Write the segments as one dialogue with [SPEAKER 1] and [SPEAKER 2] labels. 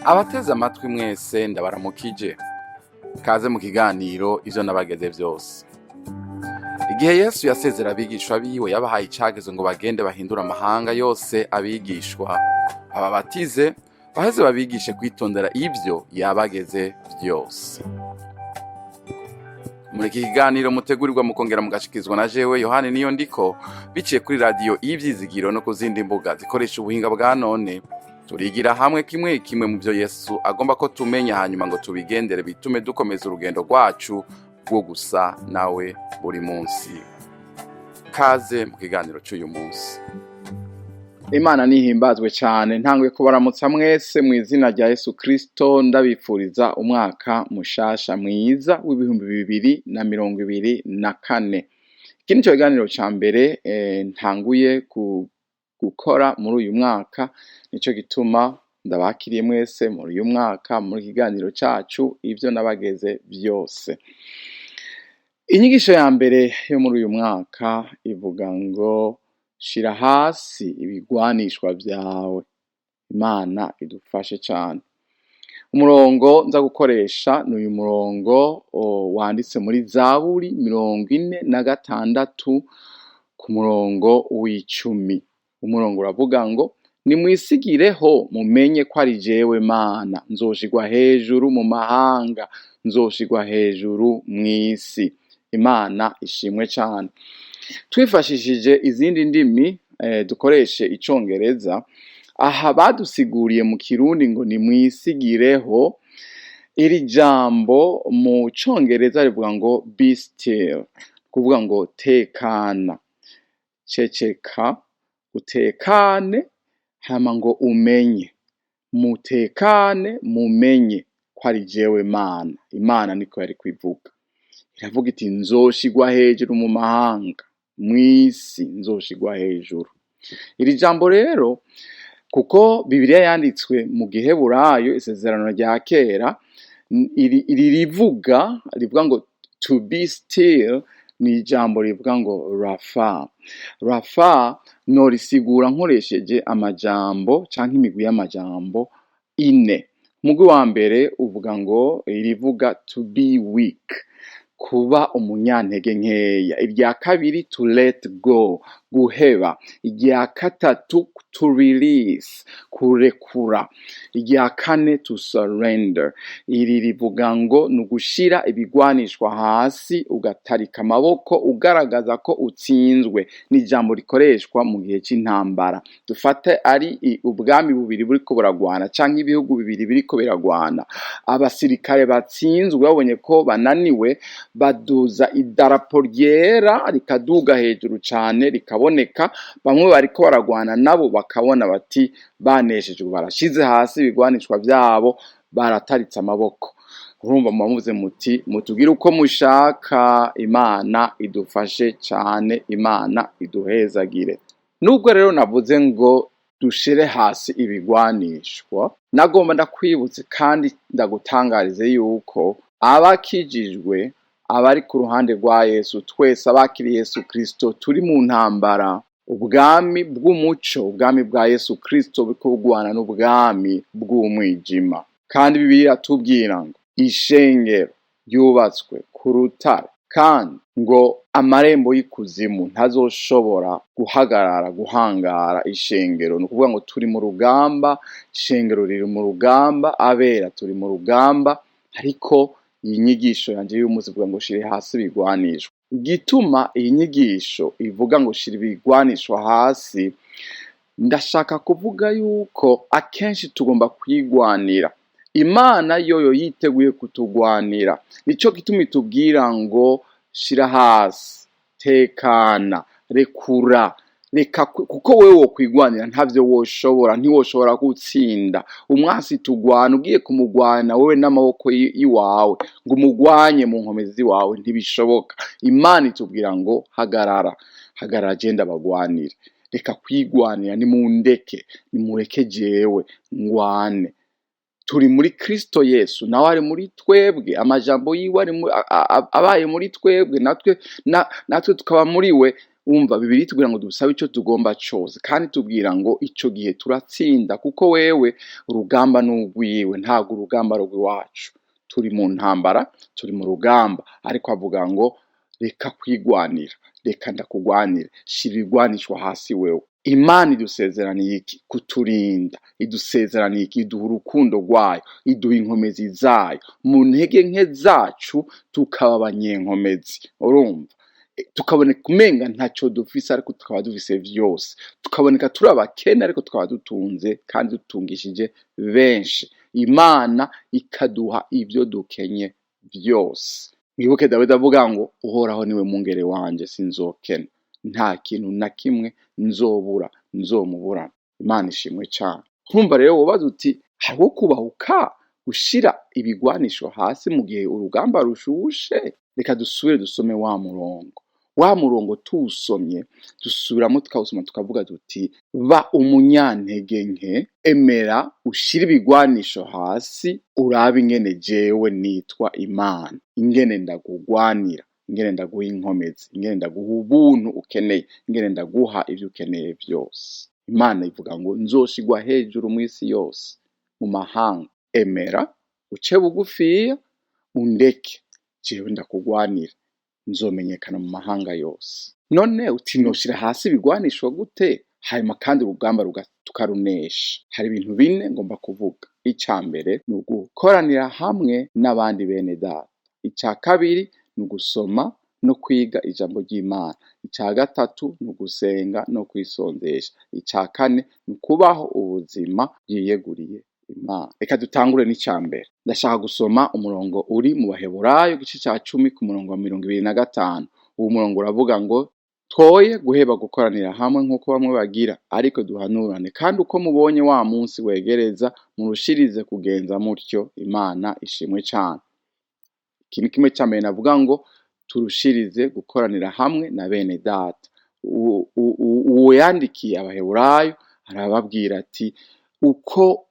[SPEAKER 1] Abateze amatwi mwese, ndabaramukije. Kaze mu kiganiro Ivyo Nabageze Vyose. Igihe Yesu yasezera abigishwa biwe, yabahaye icagezo ngo bagende bahindure amahanga yose abigishwa, bababatize, baheze babigishe kwitondera ivyo yabageze vyose. Muri iki kiganiro mutegurirwa mukongera mugashikizwa na jewe Yohani Niyo Ndiko, biciye kuri Radiyo Ivyizigiro no ku zindi mbuga zikoresha ubuhinga bwa none, turigira hamwe kimwe kimwe mu byo Yesu agomba ko tumenya, hanyuma ngo tubigendere, bitume dukomeza urugendo rwacu rwo gusa nawe buri munsi. Kaze mu kiganiro cy'uyu munsi. Imana nihimbazwe cyane. Ntanguye kubaramutsa mwese mu izina rya Yesu Kristo, ndabifuriza umwaka mushasha mwiza w'2024. Iki nico kiganiro ca mbere ntanguye gukora muri uyu mwaka. Nico gituma ndabakiriye mwese muri uyu mwaka muri kiganiro cacu Ivyo Nabageze Vyose. Inyigisho ya mbere yo muri uyu mwaka ivuga ngo shira hasi ibigwanishwa vyawe. Imana idufashe cane. Umurongo nza gukoresha ni uyu murongo wanditse muri Zaburi 46 ku murongo w'10. Umurongo uravuga ngo: "Nimwisigireho mumenye ko ari jewe Mana, nzoshirwa hejuru mu mahanga, nzoshirwa hejuru mw'isi." Imana ishimwe cane. Twifashishije izindi ndimi, dukoreshe Icongereza. Aha badusiguriye mu Kirundi ngo nimwisigireho. Iri jambo mu Congereza rivuga ngo "be still", kuvuga ngo tekana, ceceka, utekane, hama ngo umenye. Mutekane mumenye ko ari jewe Mana. Imana niko yari kwivuga, iravuga iti: "Nzoshigwa hejuru mu mahanga, mw'isi nzoshigwa hejuru." Iri jambo rero, kuko Bibiliya yanditswe mu Giheburayo, Isezerano rya Kera, iri rivuga ngo "to be still" ni ijambo rivuga ngo rafa. Rafa norisigura nkoresheje amajambo canke imigwi y'amajambo ine. Umugwi wa mbere uvuga ngo irivuga "to be weak", kuba umunyantege nkeya. Irya kabiri, "to let go", guheba. Irya gatatu, "to release", kurekura. Irya kane, "to surrender". Iri rivuga ngo ni ugushira ibigwanishwa hasi, ugatarika amaboko, ugaragaza ko utsinzwe. Ni ijambo rikoreshwa mu gihe c'intambara. Dufate ari ubwami bubiri buriko buragwana canke ibihugu bibiri biriko biragwana, abasirikare batsinzwe babonye ko bananiwe, baduza idarapo ryera, rikaduga hejuru cane, rikaboneka. Bamwe bariko baragwana nabo bakabona bati baneshejwe, barashize hasi ibigwanishwa vyabo, barataritse amaboko. Urumva muba muvuze muti mutugire uko mushaka. Imana idufashe cane, Imana iduhezagire. Nubwo rero navuze ngo dushire hasi ibigwanishwa, nagomba ndakwibutse kandi ndagutangarize yuko abakijijwe, abari ku ruhande rwa Yesu, twese abakiriye Yesu Kristo, turi mu ntambara. Ubwami bw'umuco, ubwami bwa Yesu Kristo, buriko bugwana n'ubwami bw'umwijima. Kandi Bibiliya iratubwira ngo ishengero ryubatswe ku rutare, kandi ngo amarembo y'ikuzimu ntazoshobora guhagarara guhangara ishengero. Ni ukuvuga ngo turi mu rugamba, ishengero riri mu rugamba, abera turi mu rugamba. Ariko iyi nyigisho yanje y'umunsi ivuga ngo shire hasi ibigwanishwa. Igituma iyi nyigisho ivuga ngo shira ibigwanishwa hasi, ndashaka kuvuga yuko akenshi tugomba kwigwanira. Imana yoyo yiteguye kutugwanira. Nico gituma itubwira ngo shira hasi, tekana, rekura, reka, kuko wewe wokwigwanira ntavyo woshobora, ntiwoshobora gutsinda umwasi tugwana. Ugiye kumugwana wewe n'amaboko yiwawe ngo umugwanye mu nkomezi ziwawe, ntibishoboka. Imana itubwira ngo hagarara, hagarara, je ndabagwanire, reka kwigwanira, nimundeke, nimureke jewe ngwane. Turi muri Kristo Yesu, nawe ari muri twebwe. Amajambo yiwe ari abaye muri twebwe, natwe tukaba muri we. Umva, Bibiliya itubwira ngo dusabe ico tugomba cose, kandi tubwira ngo ico gihe turatsinda, kuko wewe urugamba n'urwiwe, ntabwo urugamba ari urw'iwacu. Turi mu ntambara, turi mu rugamba, ariko avuga ngo reka kwigwanira, reka ndakugwanire, shira ibigwanishwa hasi wewe. Imana idusezeraniye iki? Kuturinda. Idusezeraniye iki? Iduha urukundo rwayo, iduha inkomezi zayo. Mu ntege nke zacu tukaba abanyenkomezi. Urumva? Tukaboneka umenga ntaco dufise, ariko tukaba dufise vyose. Tukaboneka turi abakene, ariko tukaba dutunze kandi dutungishije benshi. Imana ikaduha ivyo dukenye vyose. Mwibuke Dawidi avuga ngo Uhoraho niwe mungere wanje, sinzokena, nta kintu na kimwe nzobura, nzomuburana. Imana ishimwe cane. Nkumva rero wobaza uti hariho kubahuka gushira ibigwanisho hasi mu gihe urugamba rushushe? Reka dusubire dusome wa murongo. Wa murongo tuwusomye, dusubiramo tukawusoma, tukavuga tuti ba umunyantege nke, emera ushire ibigwanisho hasi, urabe ingene jewe nitwa Imana, ingene ndakugwanira, ingene ndaguha inkomezi, ingene ndaguha ubuntu ukeneye, ingene ndaguha ivyo ukeneye vyose. Imana ivuga ngo nzoshigwa hejuru mw'isi yose, mu mahanga. Emera uce bugufiya, undeke jewe ndakugwanira, nzomenyekana mu mahanga yose. None uti noshira hasi ibigwanisho gute, hanyuma kandi urugamba tukarunesha? Hari ibintu bine ngomba kuvuga. Ica mbere ni ugukoranira hamwe n'abandi bene data. Ica kabiri ni ugusoma no kwiga ijambo ry'Imana. Ica gatatu ni ugusenga no kwisonzesha. Ica kane ni ukubaho ubuzima bwiyeguriye Imana. Reka dutangure n'ica mbere. Ndashaka gusoma umurongo uri mu Baheburayo igice ca 10 ku murongo wa 25. Uwo murongo uravuga ngo twoye guheba gukoranira hamwe nk'uko bamwe bagira, ariko duhanurane, kandi uko mubonye wa munsi wegereza murushirize kugenza mutyo. Imana ishimwe cane. Iki ni kimwe ca mbere navuga ngo turushirize gukoranira hamwe na bene data. Uwo yandikiye Abaheburayo arababwira ati uko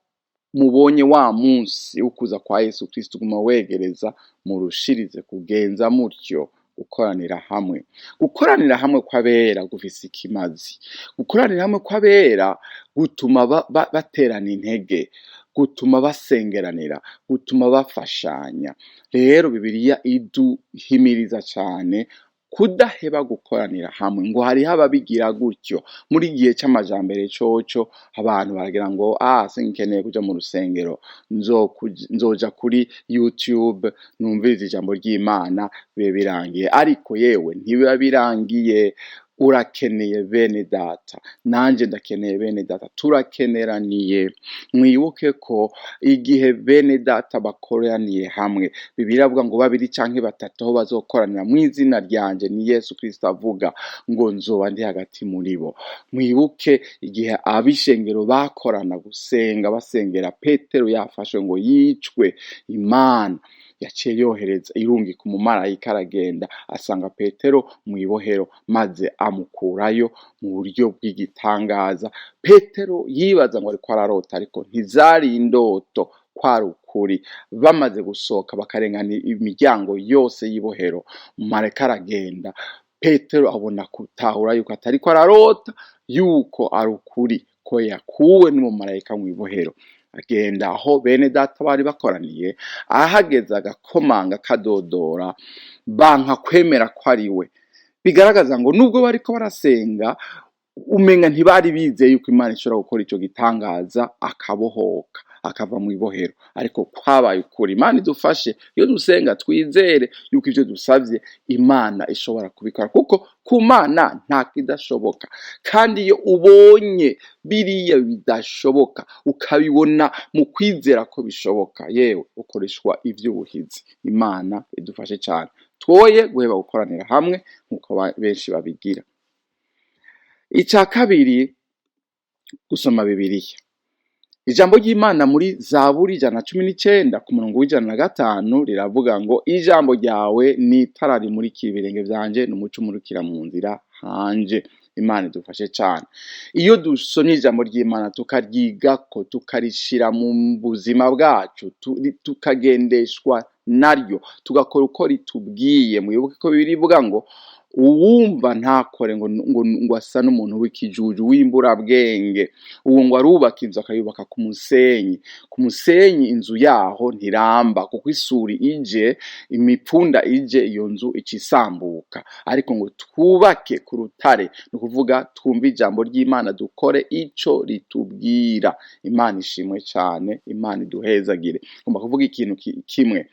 [SPEAKER 1] mubonye wa munsi ukuza kwa Yesu Kristo guma wegereza, murushirize kugenza mutyo, gukoranira hamwe. Gukoranira hamwe kw'abera gufise ikimazi. Gukoranira hamwe kw'abera gutuma baterana intege, gutuma basengeranira, gutuma bafashanya. Rero Bibiliya iduhimiriza cane kudaheba gukoranira hamwe, ngo hariho ababigira gutyo. Muri gihe c'amajambere coco abantu baragira ngo sinkeneye kuja mu rusengero, nzoja kuri YouTube numvirize ijambo ry'Imana bibe birangiye. Ariko yewe ntibiba birangiye. Urakeneye bene data, nanje ndakeneye bene data, turakeneraniye. Mwibuke ko igihe bene data bakoraniye hamwe, Bibiliya iravuga ngo babiri canke batatu aho bazokoranira mw'izina ryanje, ni Yesu Kristo avuga ngo nzoba ndi hagati muri bo. Mwibuke igihe ab'ishengero bakorana gusenga, basengera Petero yafashwe ngo yicwe, Imana yaciye yohereza irungika umumarayika, aragenda asanga Petero mw'ibohero, maze amukurayo mu buryo bw'igitangaza. Petero yibaza ngo ariko ararota, ariko ntizari indoto, kwari ukuri. Bamaze gusohoka bakarengana imiryango yose y'ibohero, umumarayika aragenda, Petero abona gutahura yuko atariko ararota, yuko ari ukuri ko yakuwe n'umumarayika mw'ibohero. Agenda aho bene data bari bakoraniye, ahageze agakomanga kadodora, banka kwemera ko ari we. Bigaragaza ngo nubwo bariko barasenga, umenga ntibari bizeye yuko Imana ishobora gukora ico gitangaza, akabohoka akava mw'ibohero. Ariko kwabaye ukuri. Imana idufashe iyo dusenga twizere yuko ivyo dusavye Imana ishobora kubikora, kuko ku Mana nta kidashoboka. Kandi iyo ubonye biriya bidashoboka ukabibona mu kwizera ko bishoboka, yewe ukoreshwa ivy'ubuhizi. Imana idufashe cane, twoye guheba gukoranira hamwe nkuko benshi babigira. Ica kabiri, gusoma Bibiliya. Ijambo ry'Imana muri Zaburi 119 ku murongo w'105 riravuga ngo ijambo ryawe ni itara rimurikira ibirenge vyanje, n'umuco umurikira mu nzira hanje. Imana idufashe cane. Iyo dusomye ijambo ry'Imana tukaryigako, tukarishira mu buzima bwacu, tukagendeshwa naryo, tugakora uko ritubwiye. Mwibuke ko Bibiliya ivuga ngo Uwumva ntakore ngo asa n'umuntu w'ikijuju w'imburabwenge. Uwo ngo arubaka inzu akayubaka ku musenyi. Ku musenyi inzu yaho ntiramba, kuko isuri ije, imipfunda ije, iyo nzu ica isambuka. Ariko ngo twubake ku rutare, ni ukuvuga twumve ijambo ry'Imana, dukore ico ritubwira. Imana ishimwe cane, Imana iduhezagire. Ngomba kuvuga ikintu kimwe,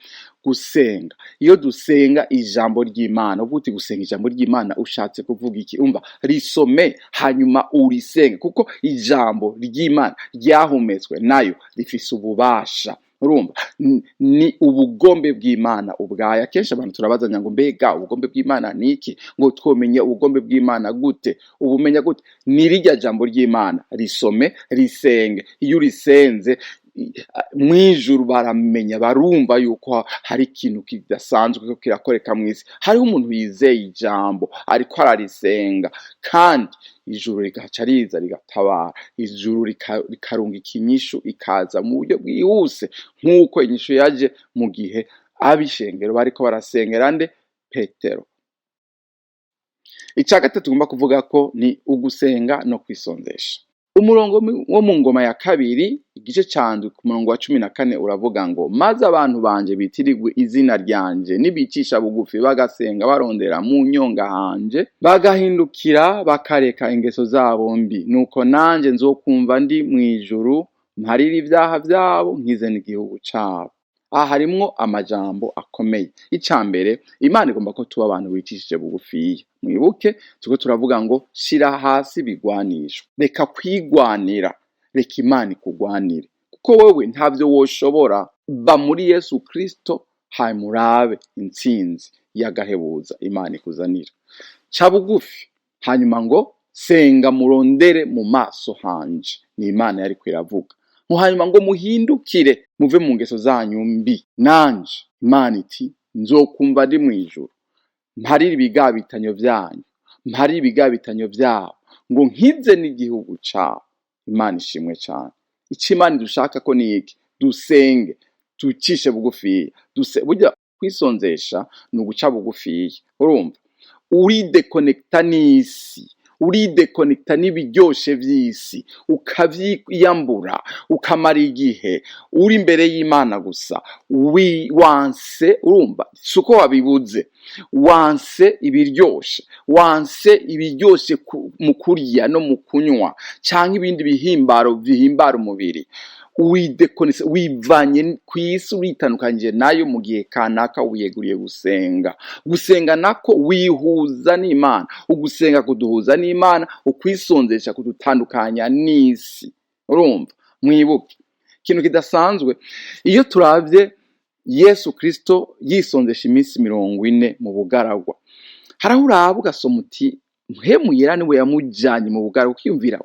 [SPEAKER 1] gusenga. Iyo dusenga ijambo ry'Imana, uvuga uti gusenga ijambo ry'Imana ushatse kuvuga iki? Umva, risome hanyuma urisenge, kuko ijambo ry'Imana ryahumetswe nayo rifise ububasha. Urumva, ni ubugombe bw'Imana ubwayo. Akenshi abantu turabazanya ngo mbega ubugombe bw'Imana ni iki? Ngo twomenye ubugombe bw'Imana gute? Ubumenya gute? Ni rirya jambo ry'Imana, risome, risenge. Iyo urisenze mw'ijuru baramenya, barumva yuko hari ikintu kidasanzwe ko kirakoreka mw'isi. Hariho umuntu yizeye ijambo ariko ararisenga, kandi ijuru rigaca riza rigatabara, ijuru rikarungika inyishu ikaza mu buryo bwihuse, nk'uko inyishu yaje mu gihe ab'ishengero bariko barasengera nde? Petero. Ica gatatu tugomba kuvuga ko ni ugusenga no kwisonzesha. Umurongo wo mu Ngoma ya Kabiri, igice ca 7 ku murongo wa 14 uravuga ngo: maze abantu banje bitirirwe izina ryanje, nibicisha bugufi bagasenga barondera mu nyonga hanje, bagahindukira bakareka ingeso zabo mbi, nuko nanje nzokumva ndi mw'ijuru, mparire ivyaha vyabo, nkize n'igihugu cabo. Aha harimwo amajambo akomeye. Ica mbere, Imana igomba ko tuba abantu bicishije bugufiya. Mwibuke turiko turavuga ngo shira hasi ibigwanishwa, reka kwigwanira, reka Imana ikugwanire, kuko wewe ntavyo woshobora. Ba muri Yesu Kristo, hanyuma urabe intsinzi y'agahebuza Imana ikuzanira. Ca bugufi, hanyuma ngo senga murondere mu maso hanje, ni Imana yariko iravuga. Hanyuma ngo muhindukire muve mu ngeso zanyu mbi, nanje Imana iti nzokumva ndi mw'ijuru, mparire ibigabitanyo vyanyu, mparire ibigabitanyo vyabo, ngo nkize n'igihugu cabo. Imana ishimwe cane. Ico Imana idushaka ko ni iki? Dusenge, ducishe bugufiya. Burya kwisonzesha ni uguca bugufiya. Urumva, uridekonekta n'isi, uridekonekta n'ibiryoshe vy'isi, ukavyiyambura, ukamara igihe uri imbere y'Imana gusa. Wanse, urumva, si uko wabibuze, wanse ibiryoshe, wanse ibiryoshe mu kurya no mu kunywa, canke ibindi bihimbaro bihimbara umubiri. Widekonese, wivanye kw'isi, uritandukanyije nayo mu gihe kanaka, wiyeguriye gusenga. Gusenga nako wihuza n'Imana. Ugusenga kuduhuza n'Imana, ukwisonzesha kudutandukanya n'isi. Urumva, mwibuke ikintu kidasanzwe, iyo turavye Yesu Kristo yisonzesha iminsi 40 mu bugaragwa, haraho uraba ugasoma uti Mpwemu Yera niwe yamujanye mu bugaragwa, ukiyumvira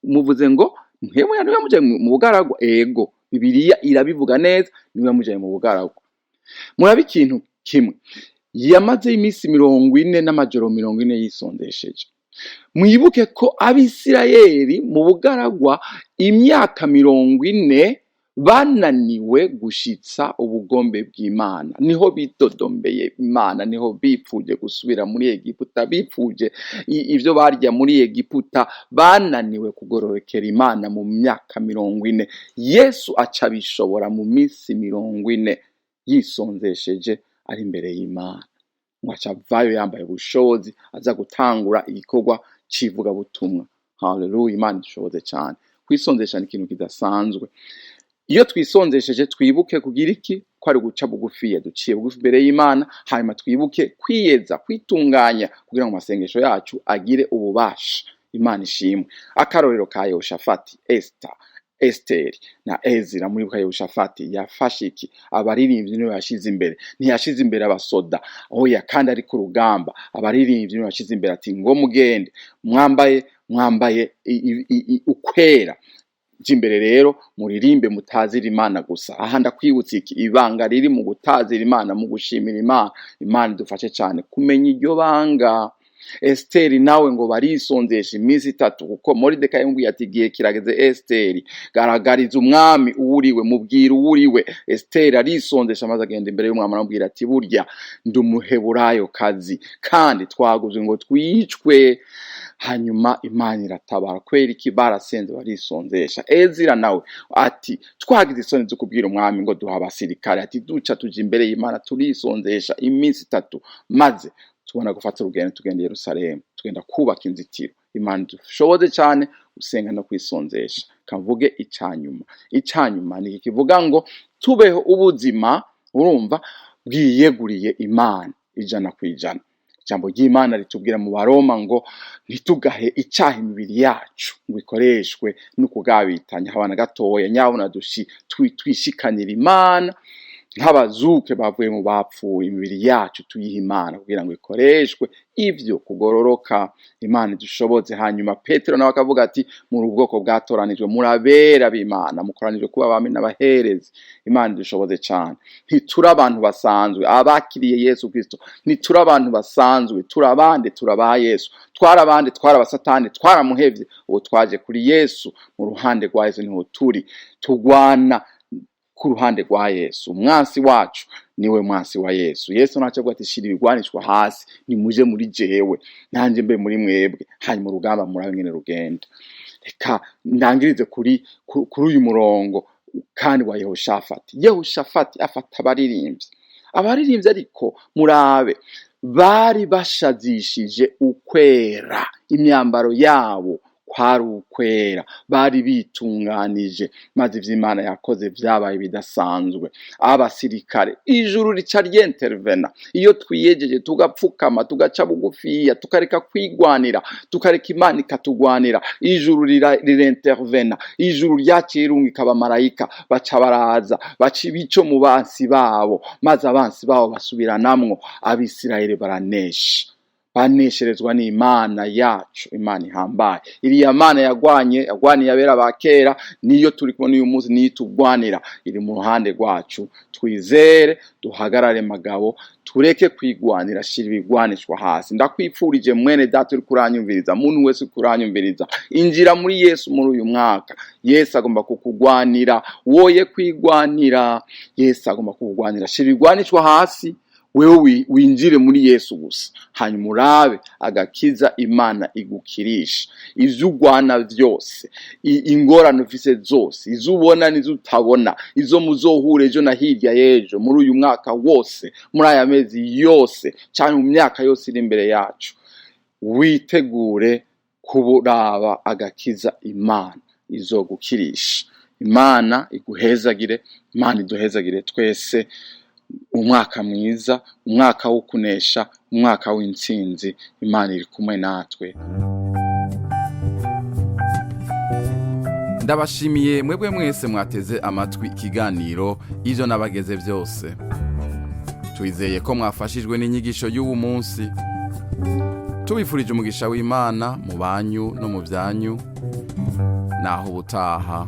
[SPEAKER 1] muvuze ngo Mpwemu Yera niwe yamujanye mu bugaragwa. Ego, Bibiliya irabivuga neza, niwe yamujanye mu bugaragwa. Murabe ikintu kimwe, yamaze iminsi 40 n'amajoro 40 yisondesheje. Mwibuke ko Abisirayeli mu bugaragwa imyaka 40 bananiwe gushitsa ubugombe bw'Imana, niho bidodombeye Imana, niho bipfuje gusubira muri Egiputa, bipfuje ivyo barya muri Egiputa, bananiwe kugororokera Imana mu myaka 40. Yesu aca abishobora mu minsi 40 yisonzesheje ari imbere y'Imana. Ngo aca avayo yambaye ubushobozi, aza gutangura igikorwa c'ivugabutumwa. Haleluya, Imana idushoboze cane. Kwisonzesha ni ikintu kidasanzwe. Iyo twisonzesheje twibuke kugira iki? Ko ari guca bugufiya, duciye bugufi imbere y'Imana, hanyuma twibuke kwiyeza, kwitunganya kugira ngo amasengesho yacu agire ububasha. Imana ishimwe. Akarorero ka Yehoshafati, Esteri na Ezira. Muribuka Yehoshafati yafashe iki? Abaririmbyi niwe yashize imbere, ntiyashize imbere abasoda, oya, kandi ari ku rugamba. Abaririmbyi niwe yashize imbere, ati ngo mugende mwambaye ukwera, jya imbere rero muririmbe mutazira Imana gusa. Aha ndakwibutsa iki? Ibanga riri mu gutazira Imana, mu gushimira Imana. Imana idufashe cyane kumenya iryo banga. Esiteri nawe ngo barisonzesha iminsi 3, kuko Moridekayi yamubwiye ati igihe kirageze Esiteri, garagariza umwami uwuriwe, mubwira uwuriwe. Esiteri arisonzesha maze agenda imbere y'umwami aramubwira ati burya ndi umuheburayo kazi kandi twaguzwe ngo twicwe. Hanyuma Imana iratabara. Kubera iki? Barasenze barisonzesha. Ezira nawe ati twagize isoni zo kubwira umwami ngo duha abasirikare, ati duca tuja imbere y'Imana turisonzesha iminsi 3, maze tubona gufata urugendo tugenda i Yerusalemu, tugenda kubaka inzitiro. Imana idushoboze cyane gusenga no kwisonzesha. Kavuge icanyuma. Icanyuma ni iki kivuga ngo tubeho ubuzima, urumva, bwiyeguriye Imana 100%. Ijambo ry'Imana ritubwira mu Baroma ngo ntitugahe icyaha imibiri yacu ngo ikoreshwe no kugabitanya habana gatoya, nyabona twishikanira Imana nk'abazuke bavuye mu bapfuye, imibiri yacu tuyiha Imana kugira ngo ikoreshwe ivyo kugororoka. Imana idushoboze. Hanyuma Petero nawe akavuga ati muri ubwoko bwatoranijwe, murabera b'Imana, mukoranijwe kuba abami n'abaherezi. Imana idushoboze cyane. Ntituri abantu basanzwe, abakiriye Yesu Kristo ntituri abantu basanzwe, turabande, turaba Yesu, twarabande, twarabasatani, twaramuhevye, ubu twaje kuri Yesu, mu ruhande rwa Yesu niho turi, tugwana ku ruhande rwa Yesu. Umwansi wacu niwe mwansi wa Yesu. Yesu ntacyo avuga ati shira ibigwanishwa hasi, nimuje muri jewe nanje mbe muri mwebwe, hanyuma urugamba murabe ngene rugenda. Reka ndangirize kuri uyu murongo kandi wa Yehoshafati. Yehoshafati afata abaririmbyi, abaririmbyi ariko murabe bari bashazishije ukwera, imyambaro yabo kwari ukwera, bari bitunganije, maze ivy'Imana yakoze vyabaye bidasanzwe. Abasirikare ijuru rica ryintervena. Iyo twiyejeje tugapfukama, tugaca bugufiya, tukareka kwigwanira, tukareka Imana ikatugwanira, ijuru ririntervena. Ijuru ryaciye rirungika abamarayika, baca baraza baca ibico mu bansi babo, maze abansi babo basubiranamwo. Abisirayeli baranesha, banesherezwa n'Imana yacu, Imana ihambaye. Iriya Mana yagwaniye abera ba kera, niyo turi kubona uyu munsi, niyo itugwanira, iri mu ruhande rwacu. Twizere, duhagarare magabo, tureke kwigwanira, shira ibigwanishwa hasi. Ndakwipfurije mwene data uri kuranyumviriza, muntu wese uri kuranyumviriza, injira muri Yesu muri uyu mwaka. Yesu agomba kukugwanira, woye kwigwanira, Yesu agomba kukugwanira. Shira ibigwanishwa hasi, wewe winjire muri Yesu gusa, hanyuma urabe agakiza Imana igukirisha. Ivyo ugwana vyose, ingorane ufise zose, izo ubona n'izo utabona, izo muzohura ejo na hirya y'ejo, muri uyu mwaka wose, muri aya mezi yose, canke mu myaka yose iri imbere yacu, witegure kuburaba agakiza Imana izogukirisha. Imana iguhezagire, Imana iduhezagire twese. Umwaka mwiza, umwaka wo kunesha, umwaka w'intsinzi. Imana iri kumwe natwe.
[SPEAKER 2] Ndabashimiye mwebwe mwese mwateze amatwi ikiganiro ivyo nabageze byose. Twizeye ko mwafashijwe n'inyigisho y'uwu munsi. Tubifurije umugisha w'Imana mu banyu no mu byanyu. Naho ubutaha.